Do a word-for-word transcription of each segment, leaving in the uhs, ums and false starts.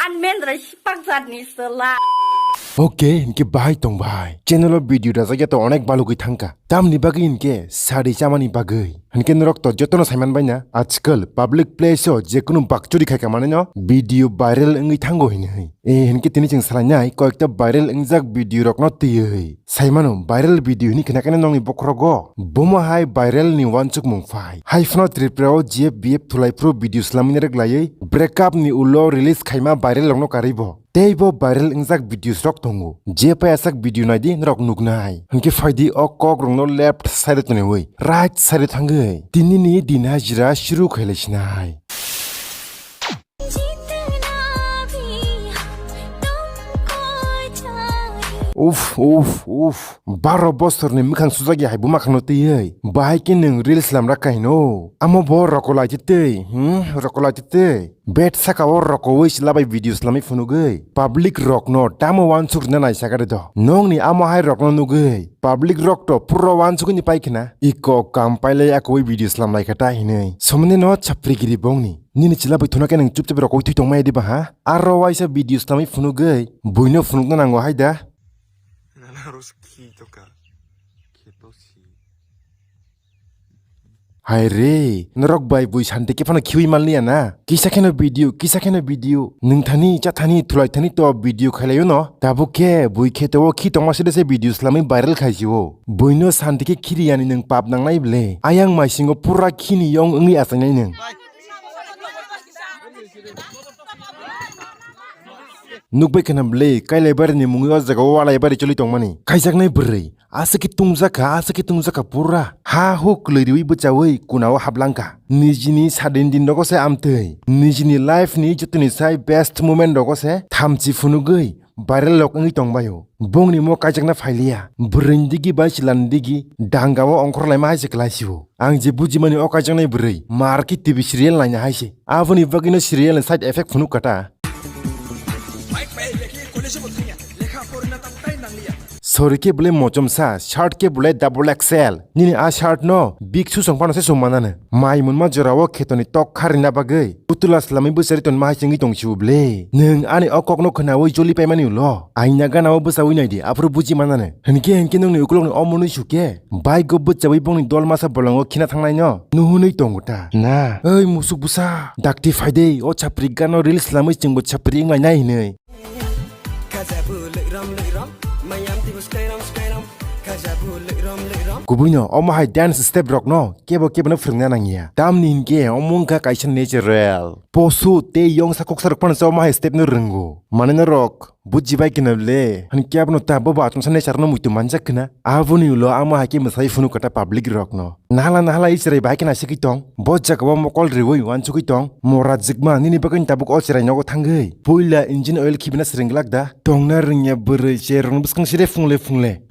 Ang mendra sipak jatni sela. Oke, hinkhe bahai tong bahai. Channel o video rajak ya to onek balugwi thangka. Tamni bagwi hinkhe sari chamani bagwi. Hinkhe norok to jotono saiman baina. Ajkal public place o jekunu bakchuri khaika manino video viral wngwi thango hinwi. E, hinkhe tini chwng salainai koyekta viral wngjak video rokno twiwi. Saimano viral video hini khna khe nokni bokhorogo. Bomo hai viral ni wansukmung phai. Hai phano Tripura o G F B F thulai phuru video slamina rwglaiwi breakup ni ulo release khaima viral rokno karwi bo. Tei bo viral wngjak videos rok tongo. Je pai asak video naidi norok nuknai. Hinkhe phaidi o kok rokno left side o toniwi right side o thangwi. Tini ni din hajira shuru khailaisinai. Uf, uf, uf. Baro bosorni mwkhang sujak ya hai buma khangno twiwi. Bahai khe nwng reels lamra kaino. Amo bo rokolaititwi, hmm, rokolaititwi. Bed saka o rokowi silabai video slamwi phunugwi. Public rokno tamo wansuk rwna naisakare do. Nongni amo hai rokno nugwi. Public rok to pura wansukni pai khna. Iko kam pailai akowi video slamlai kha ta hinwi. Somni no chapri giri bongni. Nini chila bai thuna khe nwng chupchap rokwi thwi tongmaya diba ha? Aro waisa video slamwi phunugwi, buino phunukna nango hai da? Nana rus khi toka. Kheto si. Hai re, norok bai bui santi khe phano khiwi manliya na? Kisa kheno video, kisa kheno video. Nwng thani, cha thani, thulai thani to video khailaio no. Tabuk khe bui kheto o khi tongma side se video slamwi viral khaisio. Buino santi khe khiriyani nwng pap nangnai ble. Ayang maisingo pura khini yong wngwi achainai nwng. Nukbai khna ble, Kailaibari ni mungwi o jaga o Walaibari choli tongmani. Khaijaknai bwrwi, aswk khe tungjakha, aswk khe tungjakha pura. Ha hu kwlwi riwi bwchawi kuna o hablangkha. Nijini sadin din rogo se amtwi. Nijini life ni jotoni sai best moment rogo se thamchi phunugwi viral log wngwi tongbaio. Bongni mo kaijakna phailiya. Bwrwini digi bai chilani digi dangao ongkhorlaima hai se kwlaisio. Ang je bujimani o kaijaknai bwrwi, mar khe T V serial naina hai se. Aboni bagwino serial ni side effect phunuk kata. Sorry khe bwle mochomsa, shirt khe bwle double X L. Nini a shirt no big su song phano se song manano. Mai munma jorao khetoni tok kharina bagwi. Putula slamwi bwchari tonma hai se wngwi tong sio ble. Nwng ani o kokno khwnawi joli paimani ulo. Aina gana o bwchawi naidi, aphuru buji manano. Hinkhe hinkhe nwngni ukulokni o mwnwi sukhe. Bike o bwchawi bongni dol masa bolongo khina thangnaino. Nuhunwi tongo ta. Na, oi musuk bwsa. Dakti phaidei, o chapri gano reels slamwi chwngbo chapri wnglainai hinwi. Kubuino omo hai dance step rokno kebo kebono phwrwngna nangya. Tamni hinkhe omo wngkha kaisa natural. Posu tei yongsa kuksa rok phano se omo hai step no rwngo. Mane norok bujibai khna le. Hinkhe abono ta bobo achomsa natural no muitu manjak khna. Aboni ulo amo hai khe mwsai phunuk kata public rokno. Nahala nahala i chwrai bai khe naisingwi tong. Bo jagao mokol riwi uansugwi tong. Mora jikma nini bagwini tabuk o chwrai nogo thangwi. Puila engine oil khibina swrwng glak da. Tongna rwngya bwrwi cherokno bwskang sire phungle phungle.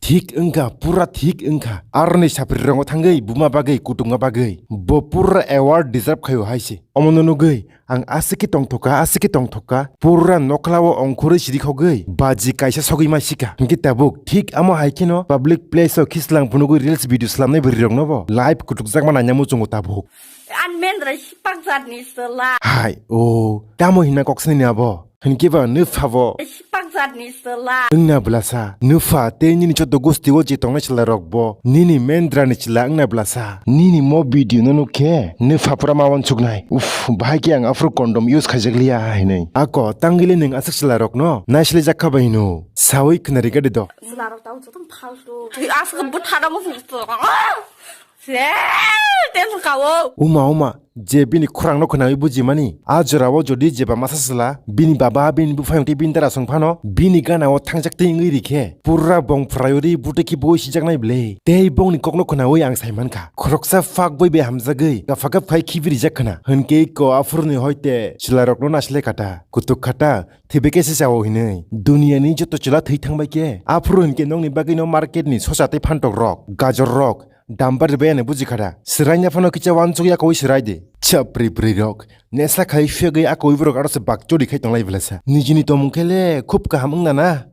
Thik wngkha, pura thik wngkha. Aroni sapri rongo thangwi buma bagwi, kutukma bagwi. Bo pura award deserve khaio hai se. Omono nugwi ang aswk khe tongthokha, aswk khe tongthokha, pura nokhlao ongkhorwi sirikhogwi baji kaisa sogwi ma sika. Hinkhe tabuk thik amo hai kheno public place o khislang phunugwi reels video slamnai bwrwirokno bo live kutukjakma naina muchungo tabuk. Ang mendra sipak jatni sela. Hai, o, tamo himna kok sinini abo? Hinkhe ba nw phabo. Sipak jatni sela. Wngna bwlasa. Nw pha tei nini joto gosti o je tongnai chwla rok bo nini mendra ni chwla wngna bwlasa. Nini mo video no nukhe nw pha pura ma wansuknai. Uff, bahai khe ang aphuru condom use khaijak liya hinwi. Ako tangwili nwng aswk chwla rokno naisle jak kha bai hino. Sawi khwnari gadi do. Chwla rok tao joto phaltu. Aswk bwthara mo phunukto. Se, tension kao. Uma, uma, je bini khorangno khwnawi bujimani, a jorao jodi jeba masa sala, bini baba, bini buphayung tei bini dara song phano, bini gana o thangjak tei wngwi rikhe, pura bong phwraiwi ri bwtwi khe boi sijaknai ble. Tei bongni kokno khwnawi ang sai mankha, khoroksa phak boi bai hamjagwi, gapha gapha khai khibi rijak khwna. Hinkhe ko aphuruni hoite chwlarokno naisle kata, kutuk kata, thwibai khe se chao hinwi. Duniyani joto chwla thwi thangbai khe, aphuru hinkhe nokni bagwino marketni sosa tei phantok rok, gajor rok, Dumper bai ani buji khada. Swraina phano kisa wansuk ya koi swrai di. Chapri bwrwi rok. Nesa khai phiyogwi a koi borok aro se bak chori khai tonglai belasa. Nijini tomung khe le khub kaham wngna na.